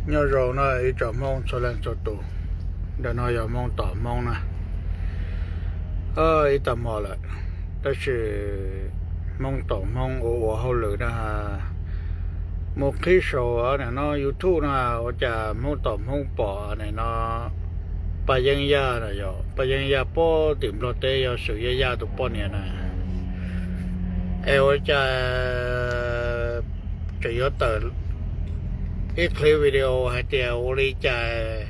Nyob zoo na ib tsoom Hmoob txhua leej txhua tus, ntawm no yog Hmoob tom Hmoob na. Ib tag hmo lawm, tab sis Hmoob tom Hmoob ua ua hauj lwm na, mus qhib saum nim no YouTube na, ua cas Hmoob tom Hmoob pom nim no Paj Yeeb Yaj na yom, Paj Yeeb Yaj puag tim Nplog teb yog Xwm Yaj Yaj tus poj niam na. Es ua cas tseem yuav tawm ib clip video hais tias ua li cas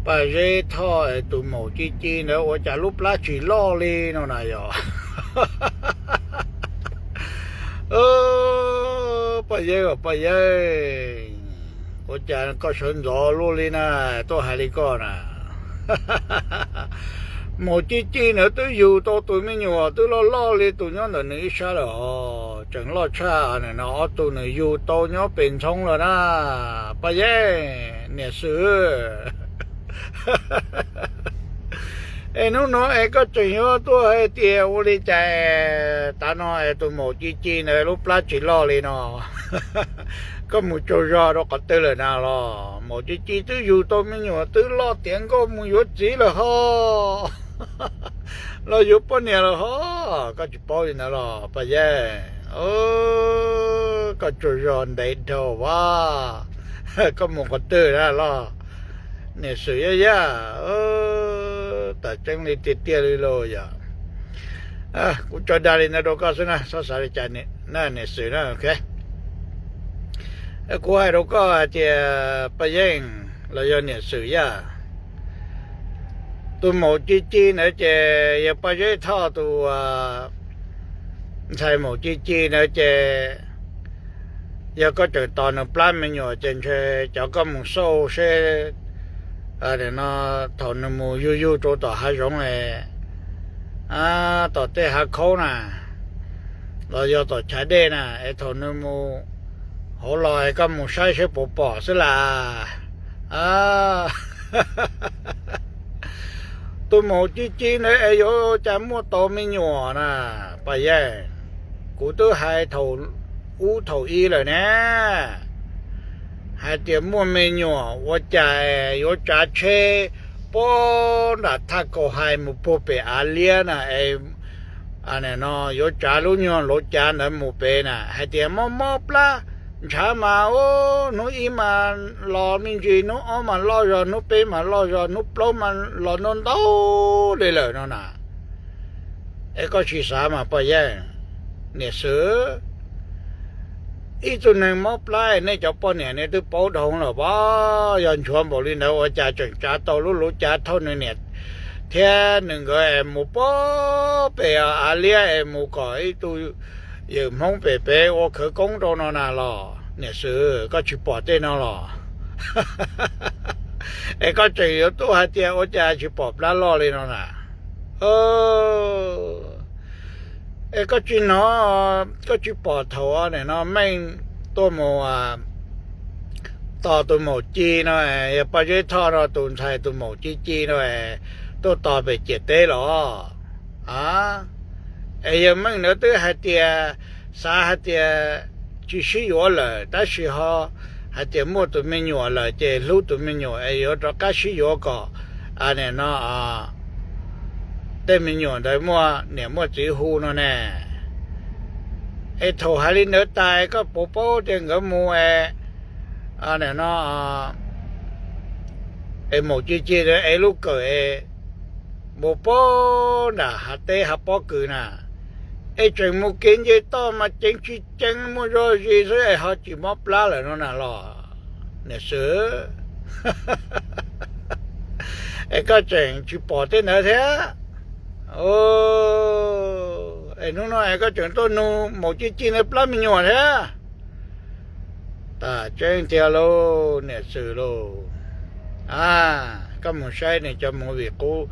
Paj Yeeb Thoj es tus maum Ci Ci ntawd ua cas lub plab tsis loj li no na yom. Paj Yeeb, Paj Yeeb, ua cas koj sawv ntxov luaj li na, tuaj hais li koj na. Maum Ci Ci ntawd twb yug tau tus me nyuam twb loj loj li tus nyob ntawm nws ib sab lawm os, tseem loj tshaj nim no ob tug nws yug tau nyob pem Ntxhoo lawm na, Paj Yeeb niam Xwm. Es hnub no es koj tseem yuav tuaj hais tias ua li cas tav no es tus maum Ci Ci ntawd lub plab tsis loj li no. Koj mus tsaug zog rau qhov twg lawm na los? Maum Ci Ci twb yug tau me nyuam twb loj tiav nkauj mus yuav txiv lawm ho, los yuav poj niam lawm ho, koj tsis paub li ntawd los Paj Yeeb? Koj tsaug zog ntev dhau as, koj mus qhov twg na los? Niam Xwm Yaj Yaj, tam tseeb li tiag tiag li lauj yom. Kuv tso dag li ntawd rau koj xwb na, txhob xav li cas na niam Xwm na. Kuv hais rau koj hais tias Paj Yeeb los yog niam Xwm Yaj, tus maum Ci Ci ntawd ces yog Paj Yeeb Thoj tus ntxhais maum Ci Ci ntawd ces yog koj tseem tos nws plab me nyuam ces ntshe cov koj mus xauj seb no thaum nws mus yug yug rau tom hav zoov es tom tej hav khaub na, los yog tom chav dej na, es thaum nws mus hauv los es koj mus saib seb puas pom xwb las. Tus maum Ci Ci ntawd es yuav cas muaj tau me nyuam na Paj Yeeb? Kuv twb hais thaum ub thaum ub lawm ne, hais tias muaj me nyuam ua cas yuav tsav tsheb puag nram thaj kaus hais mus puag pem av liab na es no yuav tsav lub nyuag lauv cav ntawd mus pem na, hais tias mob mob plab ntshav mas hnub ib mas los me ntsis, hnub ob mas loj zog, hnub peb mas loj zog, hnub plaub mas los ntau ntau li lawm no na. Es koj tsis xav mas Paj Yeeb, niam Xwm, ib tug neeg mob plab nej cov poj niam nej twb paub dhau lawm pab, yog nchuav npaum li ntawd ua cas tseem tsav tau lub lauv cav thauj nws niam thiab nws nkawd es mus puag pem av liab es mus kom ib tug yawm Hmoob pem pem ua khawv koob rau no na los? Niam Xwm, koj tsis pom tej no los? Es koj tseem yuav tuaj hais tias ua cas tsis pom plab loj li no na? Es koj tsis hnov, koj tsis pom thaum nim no Meej tuaj mus tos tus maum Ci no, yog Paj Zeb Thoj no tus ntxhais tus maum Ci Ci no tuaj tos pem ciam teb los? Es yawg Meej ntawd twb hais tias, xav hais tias tsis sib yuav lawm tab sis ho hais tias muaj tus me nyuam lawm ces hlub tus me nyuam es yuav rov qab sib yuav kom nim no tej me nyuam ntawd muaj niam muaj txiv hu no ne. Es thaum hais li ntawd tas koj puas paub tias nkawd mus es nim no es maum Ci Ci ntawd ev lub kawm es mus puag nram hav teb hav pob kws na, es tseem mus kev nce toj mas ceev tsis ceev muaj zog zis xwb es ho tsis mob plab lawm no na los? Niam Xwm, es koj tseem tsis pom tej ntawd thiab? Es hnub no es koj tseem tuaj nug maum Ci Ci ntawd plab me nyuam thiab? Tas tseeb tiag lauj niam Xwm lauj. Koj mus saib nws cov movie qub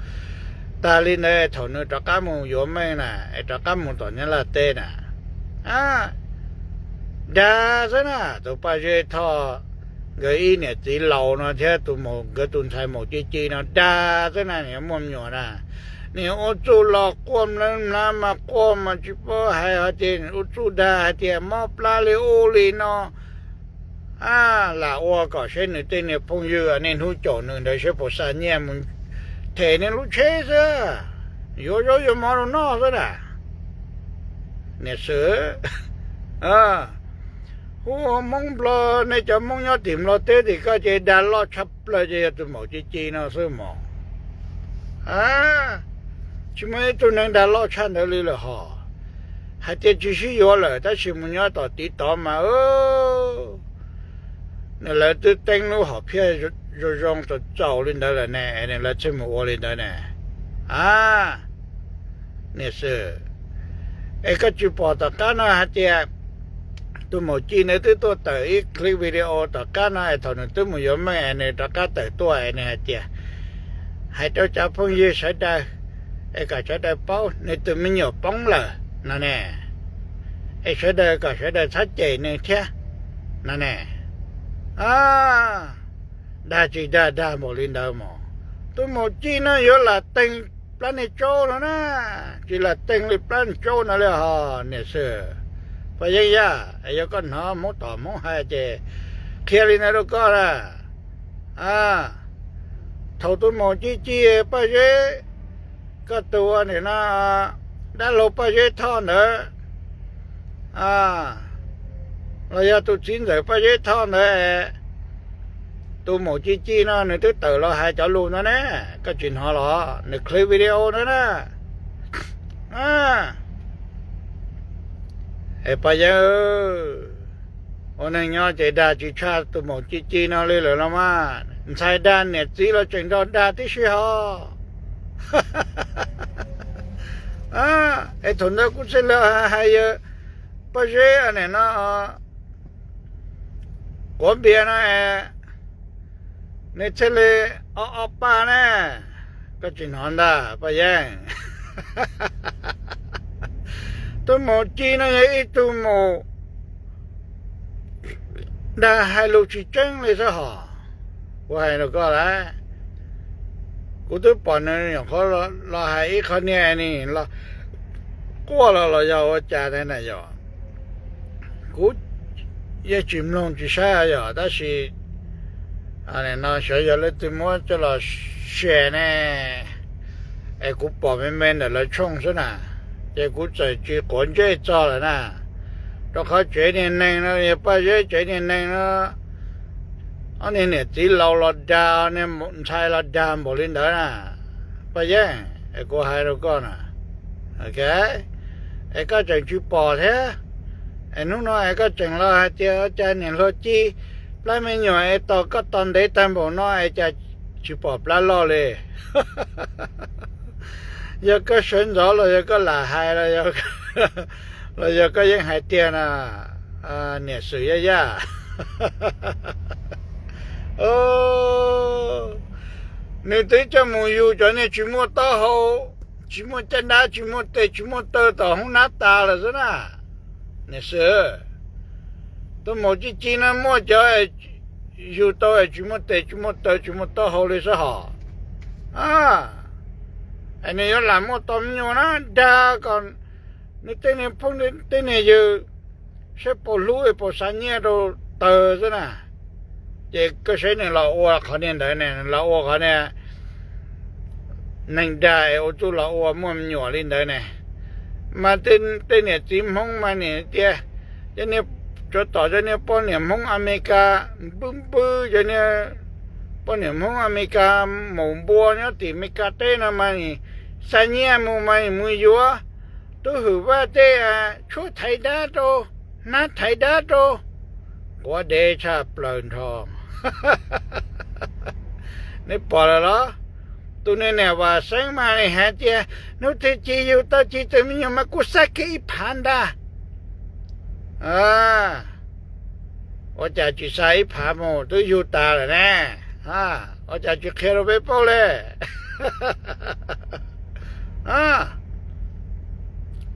tag li ntawd thaum nws rov qab mus yuav Meej na, es rov qab mus tom Nyab Laj teb na, dag xwb na. Tus Paj Zeb Thoj nkawd ib niam txiv laus no thiab tus maum, nkawd tus ntxhais maum Ci Ci no dag xwb na, nws yuav muaj me nyuam na. Nws ua txuj los quaj mlab mlab mas quaj mas tsis paub hais hais tias nws ua txuj dag hais tias mob plab li ub li no. lam ua kom seb nws tej niag phooj ywg niaj hnub caum nws ntawd seb puas xa nyiaj mus them nws lub tsheb xwb, yuav zaub yuav mov rau noj xwb na. Niam Xwm, hu Hmoob Nplog, nej cov Hmoob nyob tim Nplog teb tim koj ces dag loj tshaj plaws ces yog tus maum Ci Ci no xwb mog. Tsis muaj ib tug neeg dag loj tshaj ntawd li lawm hos. Hais tias tsis sib yuav lawm tab sis mus nyob tom tiv tov mas nws lawv twb teeb lub hom phiaj zoo zoo txaus txaus li ntawd lawm ne, es nws lawv thiaj mus ua li ntawd ne. A, niam Xwm, es koj tsis pom tom qab no hais tias tus maum Ci ntawd twb tuaj tawm ib clip video tom qab no es thaum nws twb mus yuav meej es nws rov qab tawm tuaj es nws hais tias hais rau cov phooj ywg sawv daws es kom sawv daws paub nws tus me nyuam poob lawm no ne, es sawv daws kom sawv daws txhob cem nws thiab no ne. Dag tsis dag dag npaum li ntawd mog. Tus maum Ci no yuav lam teeg plab niag tsaub no na, tsis lam teeg li plab niag tsaub no li hos niam Xwm. Paj Yeeb yaj, yog koj hnov Hmoob tom Hmoob hais ces qhia li ntawd rau koj na. Thaum tus maum Ci Ci, Paj Zeb, koj tus ua nim no dab laug Paj Zeb Thoj ntawd los yog tus txiv ntxawm Paj Zeb Thoj ntawd, tus maum Ci Ci no nws twb tawm los hais cov lus no ne, koj tsis hnov los? Nws clip video no na. Es Paj Yeeb, ua neeg nyob ces dag tsis tshaj tus maum Ci Ci no li lawm los mas, ntxhais dag niam txiv los tseem nrog dag tib si hos. Es thaum ntawd kuv thiaj li hais yawg Paj Zeb nim no quav npias no es nws thiaj li o o pa ne, koj tsis hnov ntag Paj Yeeb. Tus maum Ci no yog ib tug maum dag hais lus tsis tseeb li xwb hos. Kuv hais rau koj lawm, kuv twb pom nws nyuam qhuav los hais ib qho niag ni los quaj los los yog ua cas na yom. Kuv yeej tsis mloog tsis saib yom, tab sis no xyov yog leej twg muab coj los share ne, es kuv pom me me ntawm lawv tshooj xwb na, ces kuv txawm tsis quav ntsej txog lawm na. Rau qhov tsev niag neeg no, yog Paj Zeb tsev niag neeg no, ob niag niam txiv laus los dag, niag ntxhais los dag npaum li ntawd na. Paj Yeeb, es kuv hais rau koj na, es koj tseem tsis pom thiab, es hnub no es koj tseem los hais tias cas niam hluas Ci plab me nyuam es tos koj tos ntev tag npaum no es cas tsis pom plab loj li. Yog koj sawv ntxov los yog koj lam hais, los yog koj yeej hais tiag na, niam Xwm Yaj Yaj. Nws twb coj mus yug cov niag tsis muaj taub hau, tsis muaj caj dab, tsis muaj tes tsis muaj taw tom hoob nab tas lawm xwb na. Niam Xwm, tus maum Ci Ci no muaj cov yug tau es tsis muaj tes tsis muaj taw tsis muaj taub hau li xwb hos. Es nws yuav lam muaj tau me nyuam na, dag kom nws tej niag phooj tej niag ywg saib puas hlub puas xa nyiaj rau tawg xwb na. Ces koj saib nws los ua qhov niag ntawd ne, los ua qhov niag neeg dag es ua txuj los ua muaj me nyuam li ntawd ne. Mas tej niam txiv Hmoob mas nim tias cov niag, tsuav tom cov niag poj niam Hmoob Amelikas npwb npwb, cov niag poj niam Hmoob Amelikas maum npua nyob tim Amelikas teb no mas nim xa nyiaj mus mas nim mus yuav tub hwm vaj tej tshuab thaiv dab rau, hnab thaiv dab rau, quav dev tshaj plaws nrho. Neb pom lawm los? Tus niag niam Vam Xeeb mas nws hais tias hnub twg Ci yug tau Ci tus me nyuam mas kuv xa kiag ib phav ntag. Ua cas tsis xa ib phav mus, twb yug tas lawm ne? Ua cas tsis qhia rau peb paub li?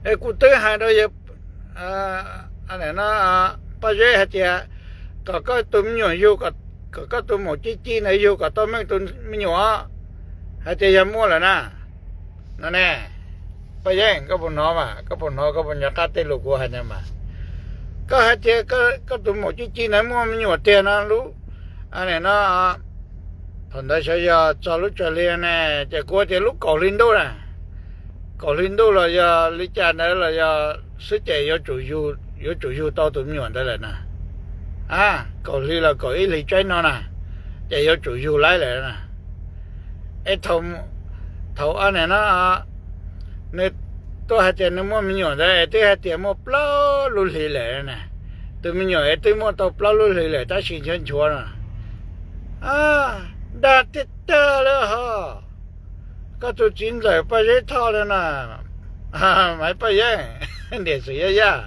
Es kuv twb hais rau yawg Paj Zeb hais tias kom koj tus me nyuam yug, kom koj tus maum Ci Ci ntawd yug kom tau meej tus me nyuam, hais tias yog muaj lawm na. No ne, Paj Yeeb, koj puas hnov mas? Koj puas hnov, koj puas nco qab tej lus kuv hais ntawd mas? Koj hais tias koj tus maum ci ci ntawd muaj me nyuam tiag no lub, no, thaum ntawd xyov yog txog lub tsawg hli ne, ces kuv tias lub kaum hli ntuj na, kaum hli ntuj los yog li cas ntawd los yog xwb ces yuav tsum yug tau tus me nyuam ntawd lawm na. A, kaum hli los kaum ib hli tsaib no na, ces yuav tsum yug laib lawm na. Es thaum, thaum a nim no nws tuaj hais tias nws muaj me nyuam ntawd es twb hais tias muaj plaub lub hli lawm na. Tus me nyuam es twb muaj tau plaub lub hli lawm tab sis nchuav nchuav no. Dag tiag tiag li ho. Koj tus txiv ntxawm Paj Zeb Thoj li na. Maiv Paj Yeeb, niam txiv yaj yaj,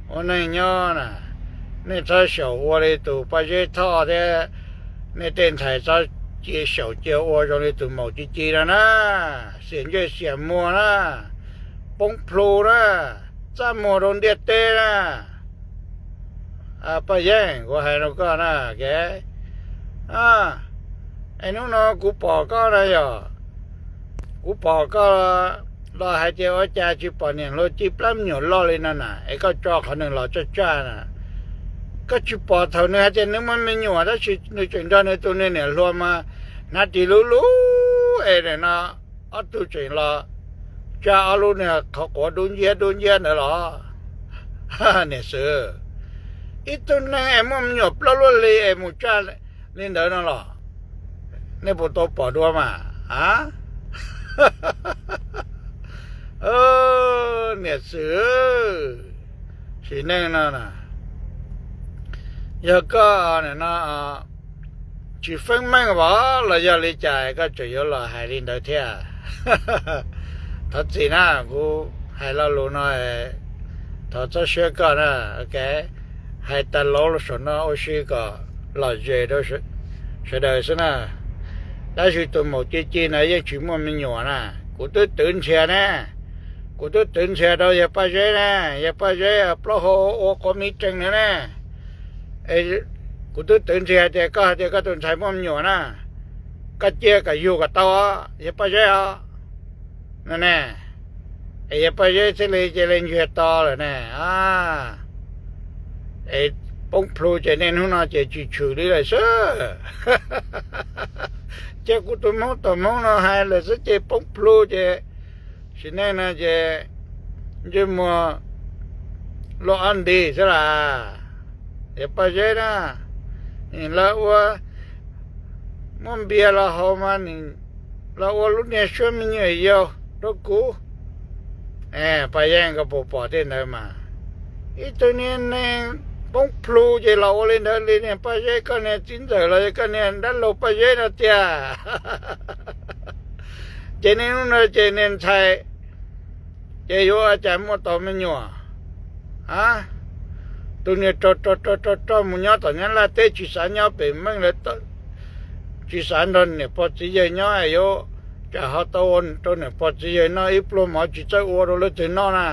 ua neej nyob na, nej txhob xyaum ua li tus Paj Zeb Thoj thiab nej tej ntxhais txhob cia xyaum cia ua zoo li tus maum ci ci no na, xiam ntsej xiam muag na, poob plhu na, txaj muag rau ntiaj teb na. Paj Yeeb, kuv hais rau koj na, es hnub no kuv pom koj na yog, kuv pom koj los hais tias ua cas tsis pom niam hluas ci plab me nyuam loj li no na, es koj tso qhov nws los tsaj tsaj na. Koj tsis pom thaum nws hais tias nws muaj me nyuam tab sis nws tseem nrog nws tus niag niam hluas mas hnav ris lub lub es nim no ob tug tseem los tsa ob lub niag qhov quav dub nciab dub nciab ntawd los? Niam xwb, ib tug neeg es muaj me nyuam plaub lub hli es mus tsaj li ntawd no los? Nej puas tau pom dua mas? A, niam xwb, sim neej no na, yog koj no tsis feeb meej los yog li cas koj tseem yuav los hais li ntawd thiab? Thov txim na, kuv hais lo lus no thov txob siab koj na. Hais tas laus saum no ua si kom lom zem rau sawv daws xwb na. Tab sis tus maum ci ci no yeej tsis muaj me nyuam na. Kuv twb twv ntxhias ne, kuv twb twv ntxhias rau yawg Paj Zeb ne, yawg Paj Zeb plaub hau ua quav miv rees na ne. Kuv twb twv ntxhias hais tias koj hais tias koj tus ntxhais muaj me nyuam na, koj cia kom yug kom tau os yawg Paj Zeb os. No ne, es yawg Paj Zeb thiaj li cia li ntsiag to lawm ne. Es poob plhu ces niaj hnub no ces tsis tshwm li lawm xwb. Ces kuv tus hmoob tom hmoob no hais lawm xwb ces poob plhu ces sim neej no ces ntsej muag luaj ob nti xwb las. Yawg Paj Zeb na, lawv ua muaj npias los haus mas los ua lub niag suab me nyuam yaus rau kuv. Paj Yeeb, koj puas pom tej ntawd mas? Ib tug niag neeg poob plhu ces los ua li ntawd li niag Paj Zeb, koj niag txiv ntxawm los yog koj niag dab laug Paj Zeb no tiag. Ces niaj hnub no ces niag ntxhais ces yuav ua cas muaj tau me nyuam? A, tus niag rog rog rog rog rog mus nyob tom Nyab Laj teb tsis xav nyob pem Meej lawm, tsis xav nrog niam pog txiv yawg nyob, yuav tsam ho tau ua rau niam pog txiv yawg noj ib pluag mov tsis txawj ua rau leej twg noj na.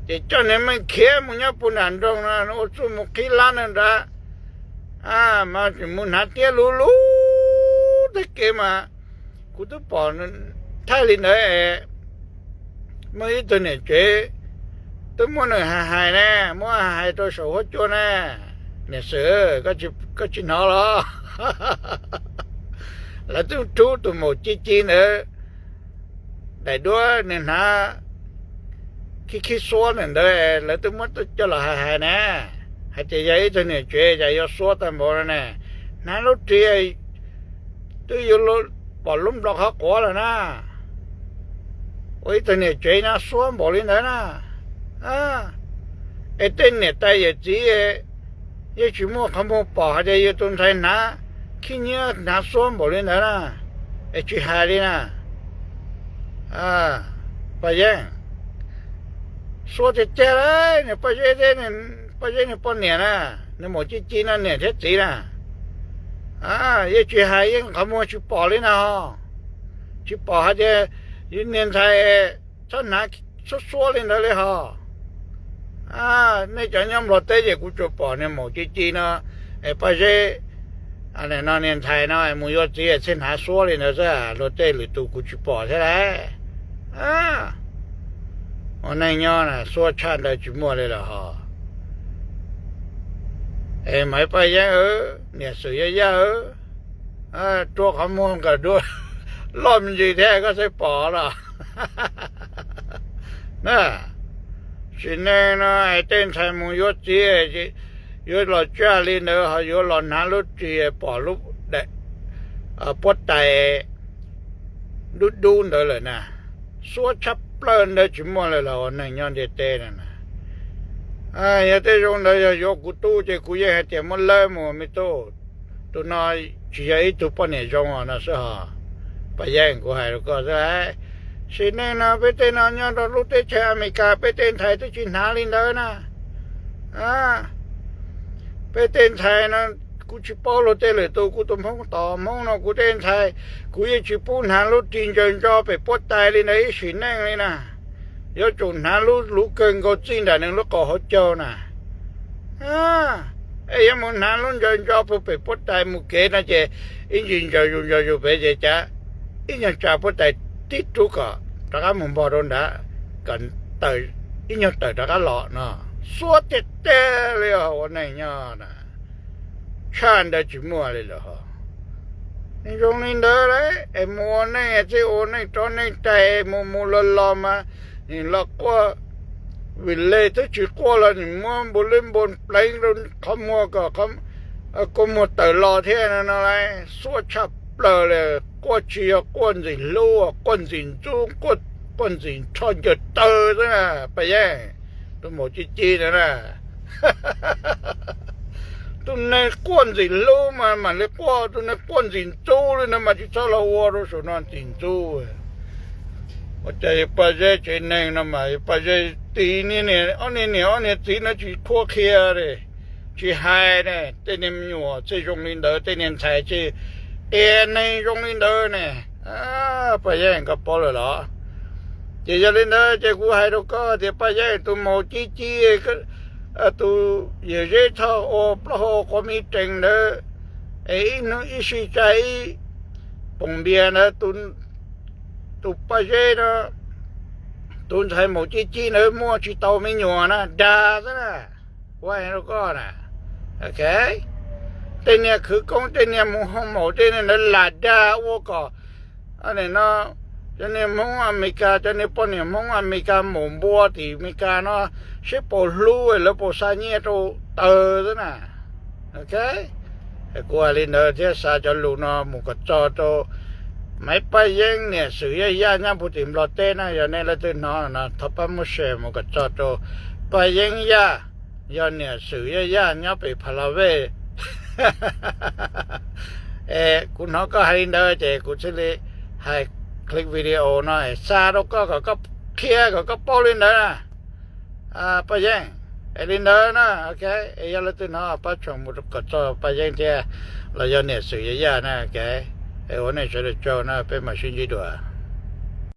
Ces coj niag Meej khiav mus nyob puag nram nroog no ua txuj mus qhib lab na nrad. Mas tseem mus hnav tiab lub lub tag kev mas kuv twb pom thaij li ntawd es muaj ib tug niam tsev twb muab nws hais hais ne, muab hais hais rau saum huab cua ne. Niam xwb, koj tsis hnov los? Lawv twb rub tus maum ci ci ntawd daim duab nws hnav khib khib xuab ntawm ntawd, lawv twb muab coj los hais hais ne, hais tias yog ib tug niam tsev cas yuav xuab tag npaum no ne, hnav lub ris twb yuav pom lub nplo qhov quav lawm na. Ua ib tug niam tsev no xuab npaum li ntawd na. Es tej niam tais yawm txiv yeej tsis muaj qhov muag pom hais tias yus tus ntxhais hnav khib nyiab hnav xuab npaum li ntawd na, es tsis hais li na. Paj Yeeb, xuab tiag tiag li, nws Paj Zeb thiab, Paj Zeb nws poj niam na, nws maum ci ci no niam thiab txiv na, yeej tsis hais, yeej qhov muag tsis pom li na ho. Tsis pom hais tias yus niag ntxhais txhob hnav xuab xuab li ntawd li ho. Nej cov nyob Nplog teb ces kuv tsuas pom niag maum ci ci no, es Paj Zeb no niag ntxhais no mus yuav txiv thiaj hnav xuab li ntawd xwb, luag tej lwm tus kuv tsis pom thiab lauj. Ua neej nyob na xuab tshaj ntawd tsis muaj li lawm ho. Maiv Paj Yeeb, niam Xwm Yaj Yaj, rua qhov muag nkawd dua loj me ntsis thiab koj xav pom los? Sim neej no es tej ntxhais mus yuav txiv, yuav los tsa li ntawd ho yuav los hnav lub ris pom lub puab tais dub dub ntawd lawm na. Xuab tshaj plaws ntawd tsis muaj lawm los ua neeg nyob ntiaj teb no na. Yog tej zoo ntawd yog yuav kuv tub ces kuv yeej hais tias muab lawb mus me tub, tus no tsis yog ib tug poj niam zoo no xwb hos. Paj Yeeb, kuv hais rau koj xwb, sim neej no peb tej no nyob rau lub teb chaws Amelikas peb tej ntxhais twb tsis hnav li ntawd na. Peb tej ntxhais no, kuv tsis paub luag tej lwm tus, kuv tus Hmoob tod Hmoob no kuv tej ntxhais, kuv yeej tsis pub hnav lub ris ntsaws ntso pem puab tais li ntawd ib sim neej li na. Yuav tsum hnav lub luv kawg nkaus txij nram nws lub qau hauv caug na. Es yuav mus hnav lub ntsaws ntso puag pem puab tais mus kev no ces ib ntsis ntsaws zus ntsaws zus pem ces cav ib nyuag tsa puab tais tib rub kom rov qab mus npog rau nrad, kom ib nyuag tawm rov qab los no. Xuab tiag tiag li os, ua neej nyob na, tshaj ntawd tsis muaj li lawm hos. Nws zoo li ntawd es mus ua neej txij ua neej rov neej rais mus mus los los mas nws los quaj, vim li twb tsis quaj los nws muab npu lib npu pleev rau qhov muag kom kua muag tawm los thiab no no lauj. Xuab tshaj plaws li, quaj tsis yog quaj ntxim hlub, quaj ntxim ntxub, quaj ntxim nrho ncaws taw xwb na. Paj Yeeb, tus maum ci ci ntawd na, tus neeg quaj ntxim hlub mas mam li quaj, tus neeg quaj ntxim ntxub li no mas tsis txhob los ua rau saum no ntxim ntxub. Ua cas yog Paj Yeeb tsev neeg no mas yog Paj Yeeb tis niag niam, ob niag niam ob niag txiv no tsis qhuab qhia li, tsis hais ne, tej niag me nyuam txij zoo li ntawd, tej niag ntxhais txij tias neeg zoo li ntawd ne. Paj Yeeb, koj paub lawm los? Ces yog li ntawd ces kuv hais rau koj tias Paj Yeeb, tus maum ci ci, tus yawm Zeb Thoj ua plaub hau quav mi rees ntawd, es ib hnub ib sij tsa ib poom npias ntawd, tus Paj Yeeb no, tus ntxhais maum ci ci ntawd muaj tsis tau me nyuam na, dag xwb na. Kuv hais rau koj na, tej niag khwv koob, tej niag mus hoo maum, tej niag ntawd lam dag ua kom no cov niag Hmoob Amelikas, cov niag poj niam Hmoob Amelikas maum npua tim Amelikas no seb puas hlub, lawv puas xa nyiaj rau taw xwb na. Kuv hais li ntawd thiab xa cov lus no mus kom txog rau Maiv Paj Yeeb niam Xwm Yaj Yaj nyob puag tim Nplog teb na, yog nej leej twg hnov no thov pab muab share mus kom txog rau Paj Yeeb Yaj, yog niam Xwm Yaj Yaj nyob pem Pha La Vej. Es kuv hnov koj hais li ntawd ces kuv thiaj li hais clip video no es xa rau koj kom koj qhia kom koj paub li ntawd na. Paj Yeeb, es li ntawd na, es yog leej twg hnov pab tshoom mus kom txog Paj Yeeb thiab, los yog niam Xwm Yaj Yaj na, es ua nej sawv daws tsaug na, peb mam sib ntsib dua.